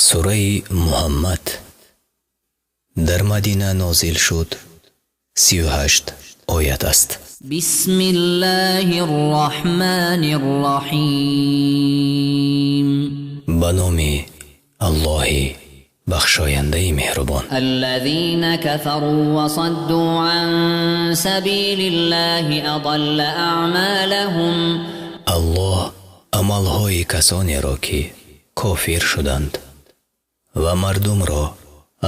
Сураи Муҳаммад дар Мадина нозил шуд, 38 оят аст. بسم الله الرحمن الرحیم. Ба номи Аллоҳи бахшояндаи меҳрубон. الذين كفروا وصدوا عن سبيل الله أضل أعمالهم. Аллоҳ амалҳои касонеро, ки кофир шуданд ва мардумро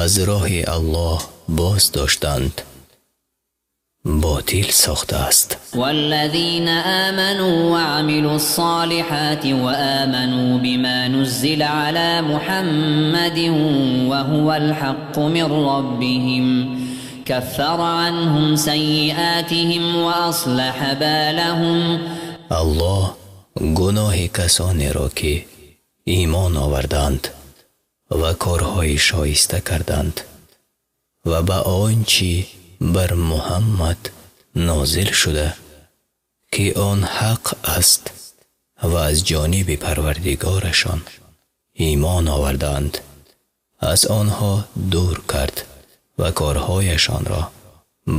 аз роҳи Аллоҳ боз доштанд, ботил сохтааст. والذين آمنوا وعملوا الصالحات وآمنوا بما نزل على محمد وهو الحق من ربهم كفر عنهم سيئاتهم وأصلح بالهم. Аллоҳ гуноҳи касонеро, ки имон оварданд ва корҳои шоиста карданд ва ба он чӣ бар Муҳаммад нозил шуда, ки он ҳақ аст ва аз ҷониби Парвардигорашон имон оварданд, аз онҳо дур кард ва корҳояшонро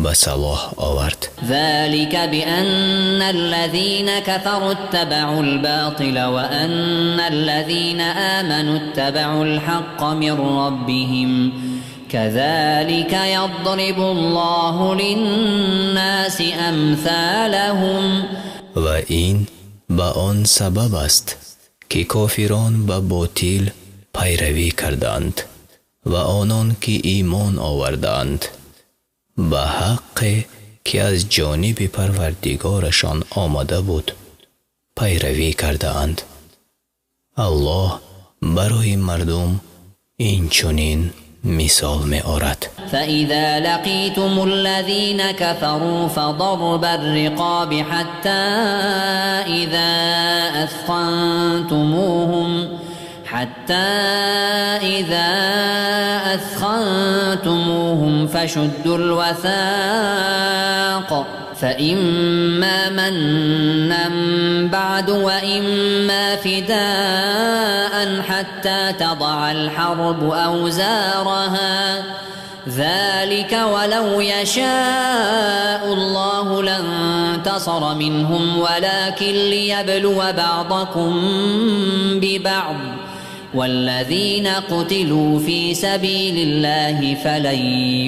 ба салоҳ овард. ذلك بأن الذين كفروا اتبعوا الباطل وأن الذين آمنوا اتبعوا الحق من ربهم كذلك يضرب الله للناس أمثالهم. Ва ин ба он сабаб аст, ки кофирон ба ботил пайравӣ карданд ва онон, ки имон оварданд, ба ҳаққе, ки аз ҷониби Парвардигорашон омада буд, пайравӣ кардаанд. Аллоҳ барои мардум инчунин мисол меорад. فإذا لقيتم الذين كفروا فضرب الرقاب حتى إذا أثخنتموهم فشدوا الوثاق، فإما منا بعد وإما فداء حتى تضع الحرب أوزارها، ذلك ولو يشاء الله لانتصر منهم، ولكن ليبلو بعضكم ببعض، والذين قتلوا في سبيل الله فلن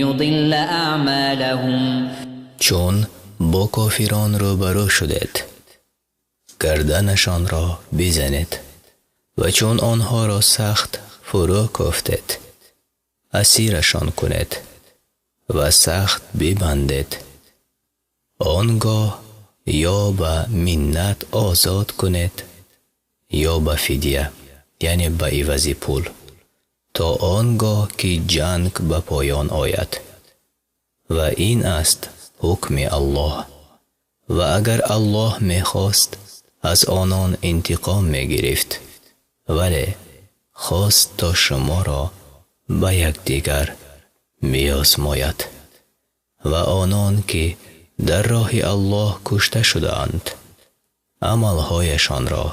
يضل أعمالهم. Чун бо кофирон рӯбарӯ шудед, гарданашонро бизанед ва чун онҳоро сахт фурӯ кофтед, асирашон кунед ва сахт бибандед. Он гоҳ ё ба миннат озод кунед, ё ба фидя, яъне ба ивази пул, то он гоҳ ки ҷанг ба поён ояд. Ва ин аст ҳукми Аллоҳ. Ва агар Аллоҳ мехост, аз онон интиқом мегирифт, вале хост, то шуморо ба якдигар биозмояд. Ва онон, ки дар роҳи Аллоҳ кушта шудаанд, амалҳояшонро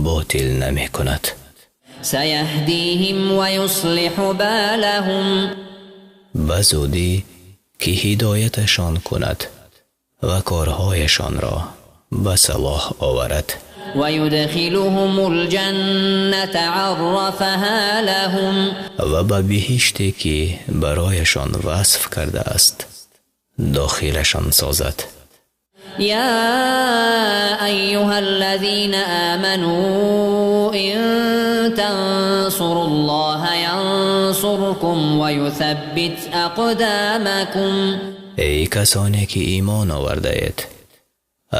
ботил намекунад. سيهديهم ويصلح بالهم. Ба зудӣ ки ҳидояташон кунад ва корҳояшонро ба салоҳ оварад. ويدخلهم الجنة عرفها لهم. Ва ба биҳиште, ки барояшон васф кардааст, дохилашон созад. يا أيها الذين آمنوا إن تنصروا الله ينصركم ويثبت أقدامكم. Эй касоне, ки имон овардаед,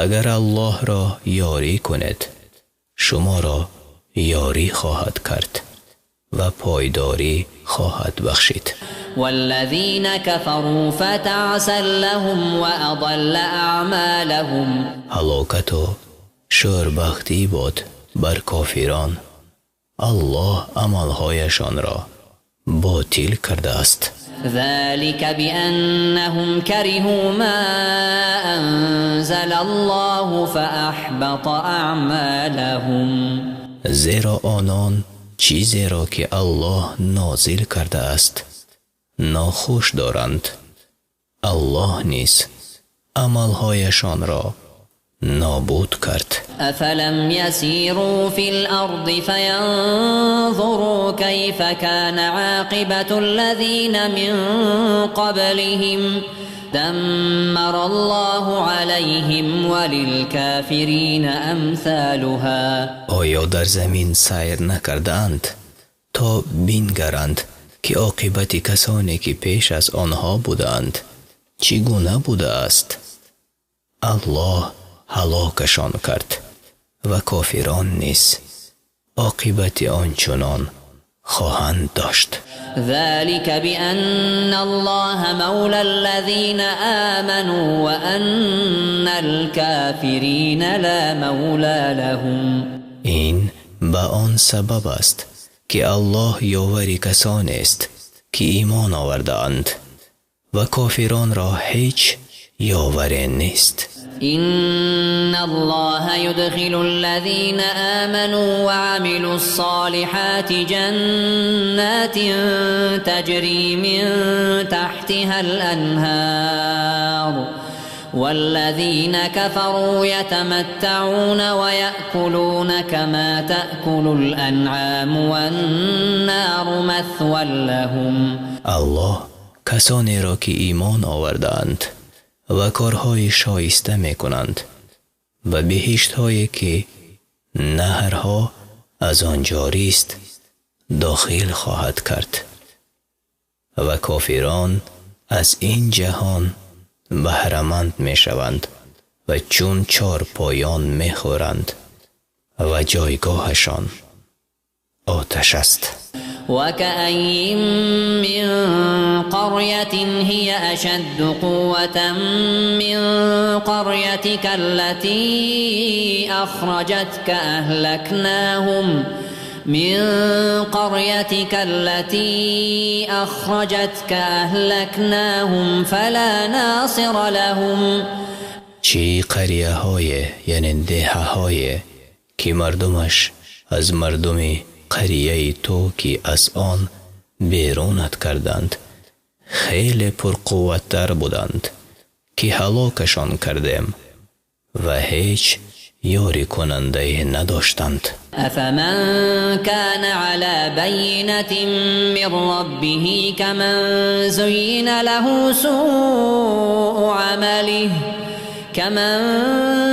агар Аллоҳро ёрӣ кунед, шуморо ёрӣ хоҳад кард ва пойдорӣ хоҳад бахшид. والذين كفروا فتعسا لهم وأضل أعمالهم. Ҳалокату шӯрбахтӣ бод бар кофирон. Аллоҳ амалҳояшонро ботил кардааст. ذلك بأنهم كرهوا ما أنزل الله فأحبط أعمالهم. Зеро онон чизеро ки Аллоҳ нозил кардааст нохуш доранд. Аллоҳ низ амалҳояшонро нобуд кард. أفلم يسيروا في الأرض فينظروا كيف كان عاقبة الذين من قبلهم دمر الله عليهم وللكافرين أمثالها. آیا در زمین سیر نکردند تا بینگرند که عاقبت کسانی که پیش از آنها بودند چگونه بوده است؟ الله هلاکشان کرد و کافران نیز عاقبت آنچنان خواهند داشت. ذلك بأن الله مولى الذين آمنوا وأن الكافرين لا مولى لهم. این به آن سبب است که الله یاور کسانی است که ایمان آورده‌اند و کافران را هیچ یاوری نیست. إن الله يدخل الذين آمنوا وعملوا الصالحات جنات تجري من تحتها الأنهار والذين كفروا يتمتعون ويأكلون كما تأكل الأنعام والنار مثوى لهم. الله کسانی را که ایمان آوردند و کارهای شایسته میکنند و بهشت هایی که نهرها از آن جاری است داخل خواهد کرد و کافران از این جهان بهره‌مند میشوند و چون چارپایان میخورند و جایگاهشان آتش است. وكأي من قرية هي أشد قوة من قريتك التي أخرجتك أهلكناهم من قريتك التي أخرجتك أهلكناهم فلا ناصر لهم. چی قریه های یعنی ده های که مردمش از مردم قریه تو که از آن بیرونت کردند خیلی پرقوت‌تر بودند که هلاکشان کردیم و هیچ یاری کننده نداشتند. افمن كان على بینة من ربه كمن زین له سوء عمله كمن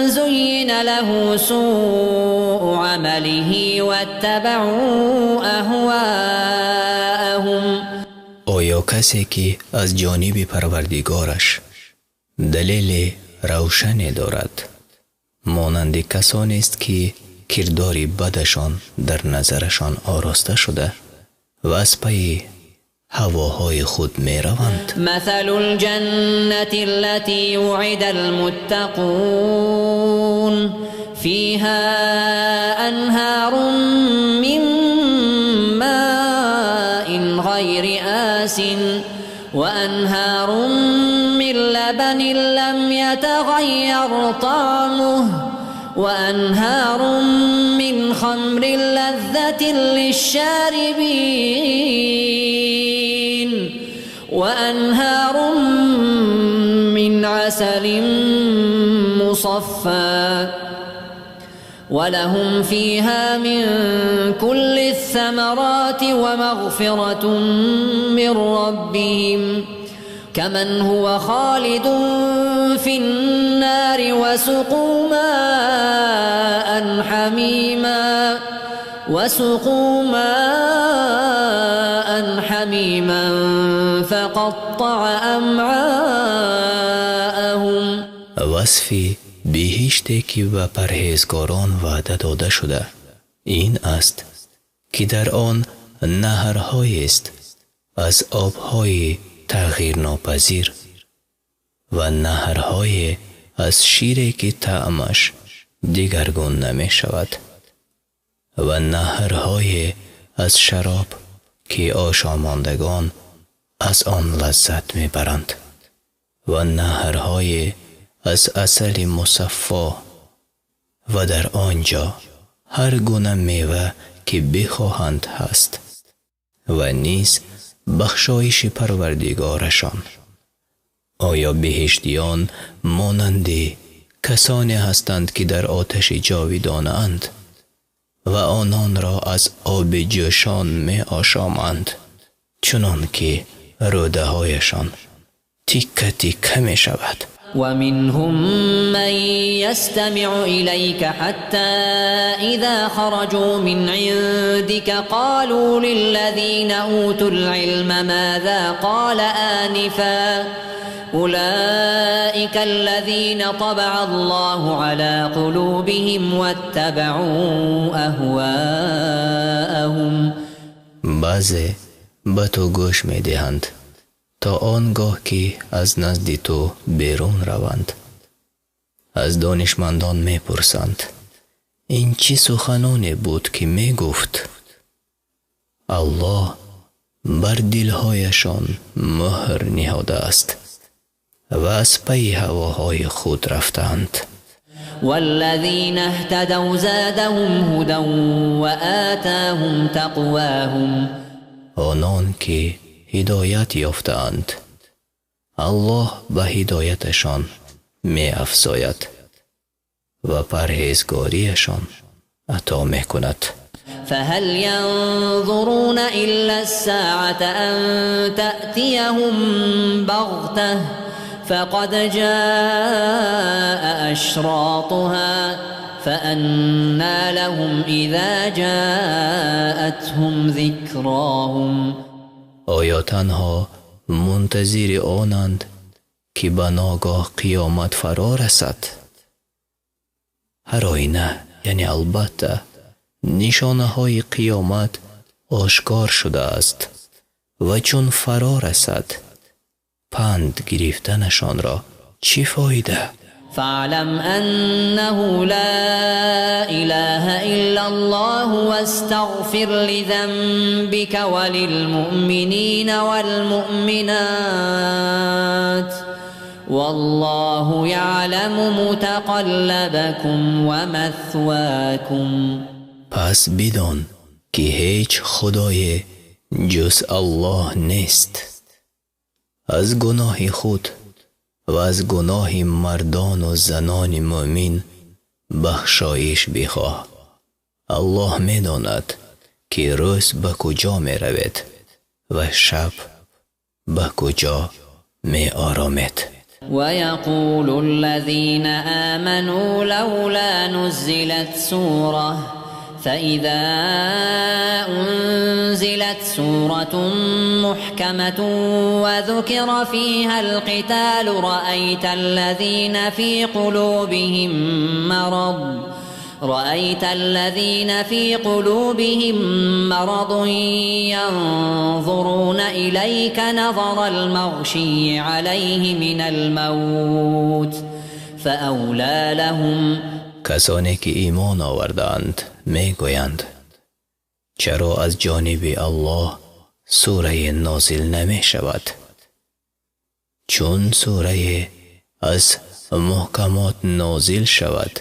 زين له سوء عمله واتبعوا أهواءهم. آیا کسی که از جانب پروردگارش دلیل روشنی دارد مانند کسانی است که کردار بدشان در نظرشان آراسته شده و از پی هواهای خود می روند؟ مثل الجنة التي وعد المتقون فيها أنهار من ماء غير آس وأنهار من لبن لم يتغير طعمه وأنهار من خمر لذة للشاربين وأنهار من عسل مصفى ولهم فيها من كل الثمرات ومغفرة من ربهم كمن هو خالد في النار وسقوا ماء حميما فقطع أمعاءهم. وصف بهشتی که به پرهیزگاران وعده داده شده این است که در آن نهرهایی است از آبهای تغییر ناپذیر و نهرهای از شیری که طعمش دیگرگون نمی شود و نهرهای از شراب که آشاماندگان از آن لذت می برند و نهرهای از عسل مصفا و در آنجا هر گونه میوه ки бихоҳанд ҳаст ва низ бахшоиши Парвардигорашон. Оё биҳиштиён монанди касоне ҳастанд, ки дар оташи ҷовидонаанд ва ононро аз оби ҷӯшон меошоманд, чунон ки рӯдаҳояшон тикка тикка мешавад. ومنهم من يستمع إليك حتى إذا خرجوا من عندك قالوا للذين أوتوا العلم ماذا قال آنفا أولئك الذين طبع الله على قلوبهم واتبعوا أهواءهم. بعضی به تو گوش می‌دهند تا آنگاه که از نزد تو بیرون روند. از دانشمندان میپرسند این چی سخنانی بود که میگفت؟ الله بر دلهایشان مهر نهاده است و از پی هواهای خود رفتند. والذین اهتدوا زادهم هدى وآتاهم تقواهم. آنان که هدایت یافتند، الله به هدایتشان می افزاید و پرهیزگاریشان عطا می کند. فهل ينظرون إلا الساعة أن تأتيهم بغتة فقد جاء أشراطها فأنى لهم إذا جاءتهم ذكراهم. آیا تنها منتظر آنند که به ناگاه قیامت فرا رسد؟ هر آینه، یعنی البته نشانه های قیامت آشکار شده است و چون فرا رسد پند گرفتنشان را چی فایده؟ فاعلم انه لا اله الا الله واستغفر لذنبك وللمؤمنین والمؤمنات والله يعلم متقلبكم ومثواكم. پس بدان که هیچ خدای جز الله نیست. از گناه خود و از گناه مردان و زنان مؤمن بخشایش بخواه. الله می‌داند که روز به کجا می‌رود و شب به کجا می‌آرامد. ويقول الذين آمنوا لولا نزلت سورة فإذا أنزلت سورة محكمة وذكر فيها القتال رأيت الذين في قلوبهم مرض ينظرون إليك نظر المغشي عليه من الموت فأولى لهم. کسانی که ایمان آوردند میگویند چرا از جانب الله سوره نازل نمی شود؟ چون سوره از محکمات نازل شود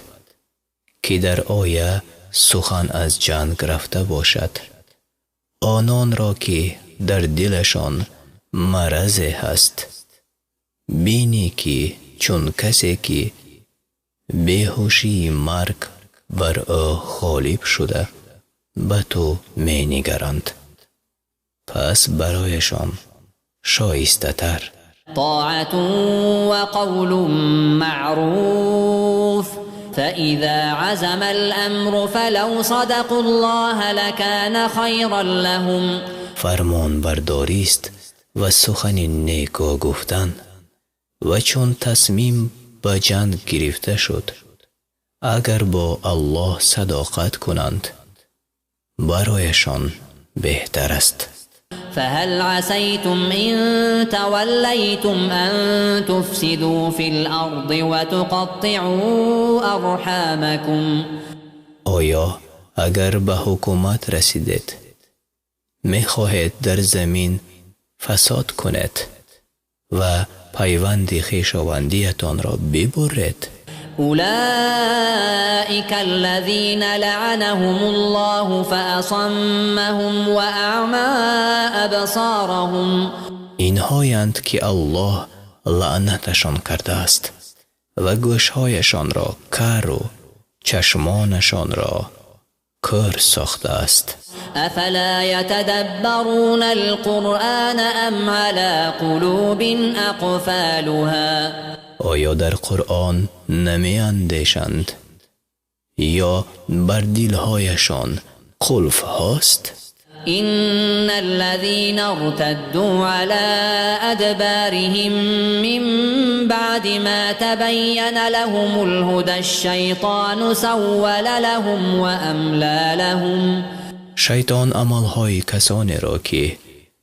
که در آیه سخن از جنگ رفته باشد، آنان را که در دلشان مرض هست بینی که چون کسی که بیهوشی مرگ بر او غالب شده به تو می نگرند، پس برایشان شایسته تر. طاعة وقول معروف فإذا عزم الأمر فلو صدقوا الله لكان خيرا لهم. فرمان برداری است و سخن نیکو گفتن، و چون تصمیم به جنگ گرفته شد اگر با الله صداقت کنند برایشان بهتر است. فهل عسيتم إن توليتم أن تفسدوا في الأرض وتقطعوا أرحامكم. آیا اگر به حکومت رسیدید میخواهید در زمین فساد کنید و پیوند خویشاوندیتان را ببرید؟ أولئك الذين لعنهم الله فأصمهم وأعمى أبصارهم. اینهایند که الله لعنتشان کرده است و گوشهایشان را کر و چشمانشان را کور ساخته است. افلا یتدبرون القرآن ام علی قلوب اقفالها. آیا در قرآن نمی اندیشند یا بر دلهایشان قلف هاست؟ إن الذين ارتدوا على أدبارهم من بعد ما تبين لهم الهدى الشيطان سول لهم وأملى لهم. شیطان عملهای کسانی را که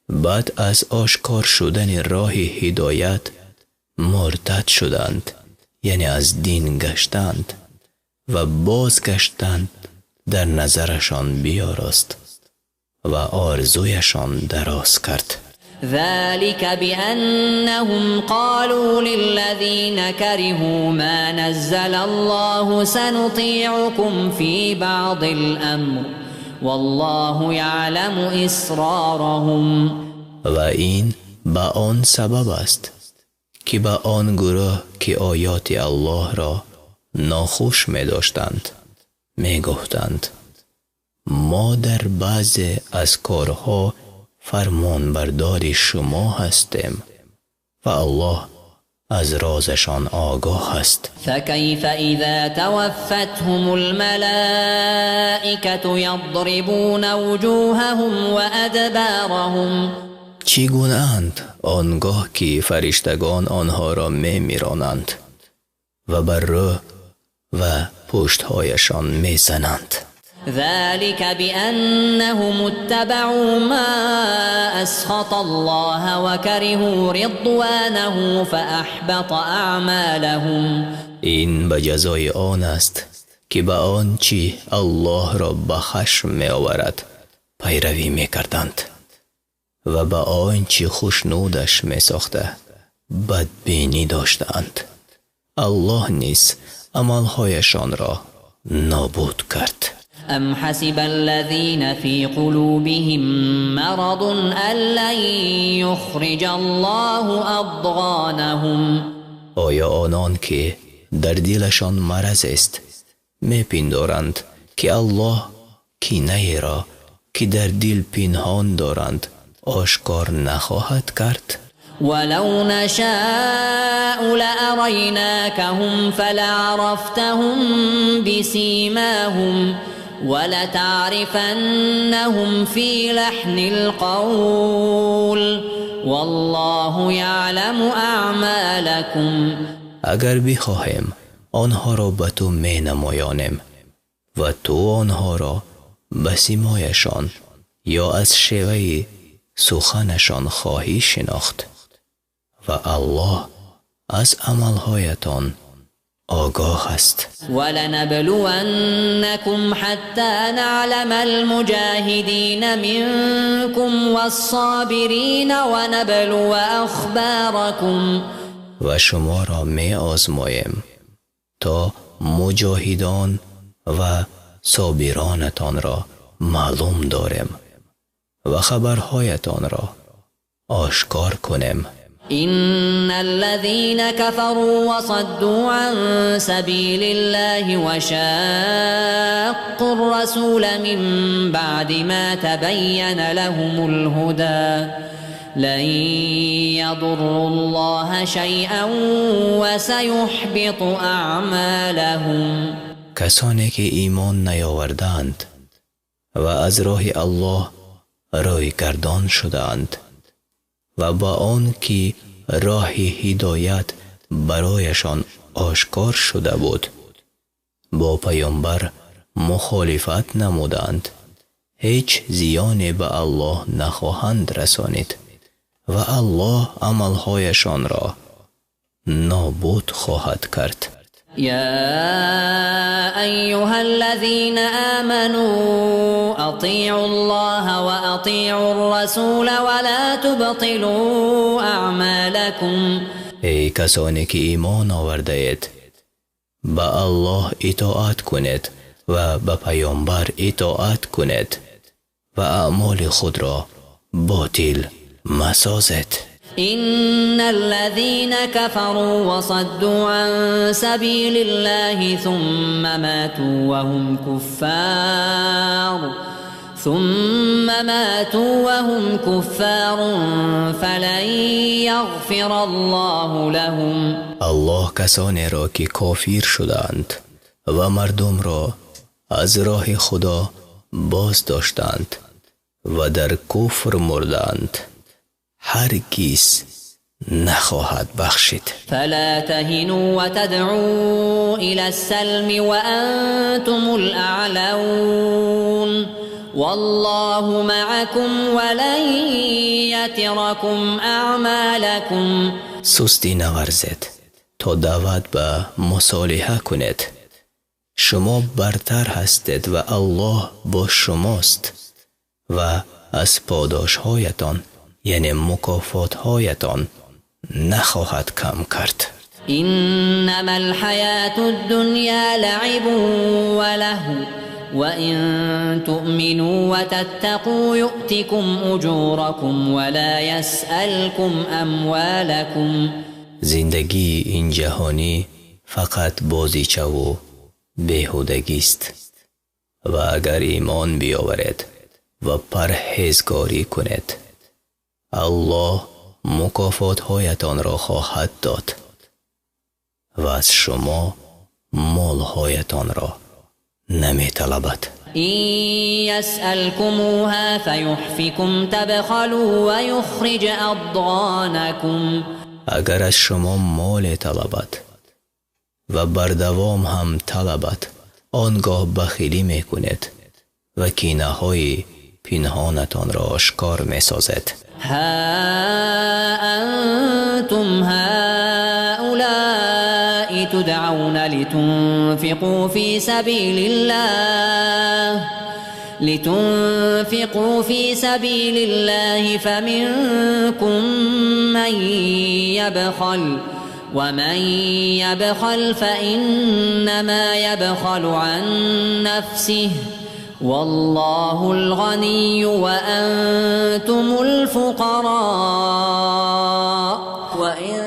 بعد از آشکار شدن راه هدایت مرتد شدند، یعنی از دین گشتند و بازگشتند، در نظرشان بیاراست و آرزویشان دراز کرد. ذلك بأنهم قالوا للذين كرهوا ما نزل الله سنطيعكم في بعض الأمر والله يعلم إسرارهم. و این به آن سبب است که به آن گروه که آیات الله را ناخوش می داشتند می گفتند ما در بعض از کارها فرمانبردار شما هستیم و الله از رازشان آگاه است. فکیف اذا توفتهم الملائکة یضربون وجوههم وادبارهم. چگونه اند آنگاه که فرشتگان آنها را میمیرانند و بر روح و پشتهایشان میزنند. ذلك بأنهم اتبعوا ما أسخط الله وكرهوا رضوانه فأحبط أعمالهم. این به جزای آن است که به آنچه الله را به خشم می آورد پیروی می کردند و به آنچه خوشنودش می ساخته بدبینی داشتند. الله نیز عملهایشان را نابود کرد. أم حسب الذين في قلوبهم مرض أن لن يخرج الله أضغانهم. آیا آنان که در دلشان مرض است میپندارند که الله کینه را که در دل پنهان دارند آشکار نخواهد کرد؟ ولو نشاء لأريناكهم فلعرفتهم بسيماهم ولتعرفنهم في لحن القول والله يعلم أعمالكم. اگر بخواهیم آنها را به تو می نمایانیم و تو آنها را به سیمایشان یا از شیوه سخنشان خواهی شناخت و الله از عملهایتان آگاه است. ولنبلونكم حتى نعلم المجاهدين منكم والصابرين ونبلو اخباركم. و شما را می آزماییم تا مجاهدان و صابرانتان را معلوم داریم و خبرهایتان را آشکار کنیم. إن الذين كفروا وصدوا عن سبيل الله وشاقوا الرسول من بعد ما تبين لهم الهدى لن يضروا الله شيئا وسيحبط أعمالهم. کسانی که ایمان نیاوردند و از راه الله روی گردان شدند و با آن که راه هدایت برایشان آشکار شده بود با پیامبر مخالفت نمودند، هیچ زیانی به الله نخواهند رسانید و الله عملهایشان را نابود خواهد کرد. يا أيها الذين آمنوا أطيعوا الله وأطيعوا الرسول ولا تبطلوا أعمالكم. ای کسانی که ایمان آورده اید، به الله اطاعت کنید و به پیامبر اطاعت کنید و اعمال خود را باطل مسازید. إن الذين كفروا وصدوا عن سبيل الله ثم ماتوا وهم كفار فلن يغفر الله لهم. الله کسانی را که کافر شدند و مردم را از راه خدا باز داشتند و در کفر مردند هرگز نخواهد بخشید. فلا تهنوا وتدعوا إلى السلم وأنتم الأعلون والله معكم ولن يتركم أعمالكم. سستی نورزید تا دعوت به مصالحه کنید. شما برتر هستید و الله با شماست و از پاداشهایتان یعنی مکافاتهایتان نخواهد کم کرد. انما الحیات الدنیا لعب ولهو وإن تؤمنوا وتتقوا يؤتكم أجوركم ولا يسألكم أموالكم. زندگی این جهانی فقط بازیچه و بیهودگی است و اگر ایمان بیاورید و پرهیزگاری کنید الله مکافاتهایتان را خواهد داد و از شما مالهایتان را نمی‌طلبد. إن يسألكموها فيحفكم تبخلوا ويخرج أضغانكم. اگر از شما مال طلبد و بردوام هم طلبد آنگاه بخیلی میکنید و کینه های پنهانتان را آشکار میسازد. ها أنتم هؤلاء تدعون لتنفقوا في سبيل الله فمنكم من يبخل ومن يبخل فإنما يبخل عن نفسه والله الغني وأنتم الفقراء وإن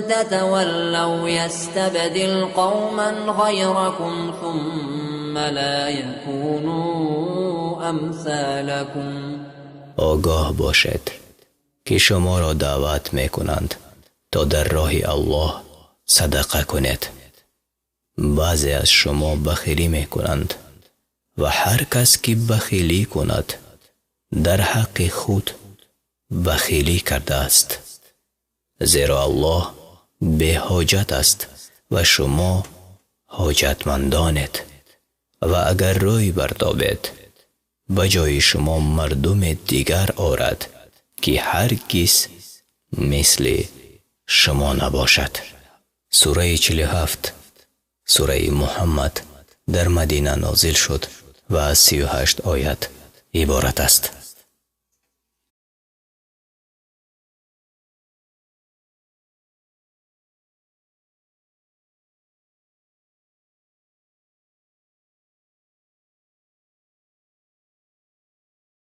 تتولوا يستبدل قوما غيركم ثم لا يكونوا أمثالكم. آگاه باشد که شما را دعوت میکنند تا در راه الله صدقه کنید. بعضی از شما بخیلی میکنند و هر کس که بخیلی کند در حق خود بخیلی کرده است، زیرا الله به حاجت است و شما حاجتمندانید و اگر روی برتابید به جای شما مردم دیگر آرد که هرگز مثل شما نباشد. سوره 47 سوره محمد در مدینه نازل شد و از 38 آیت عبارت است.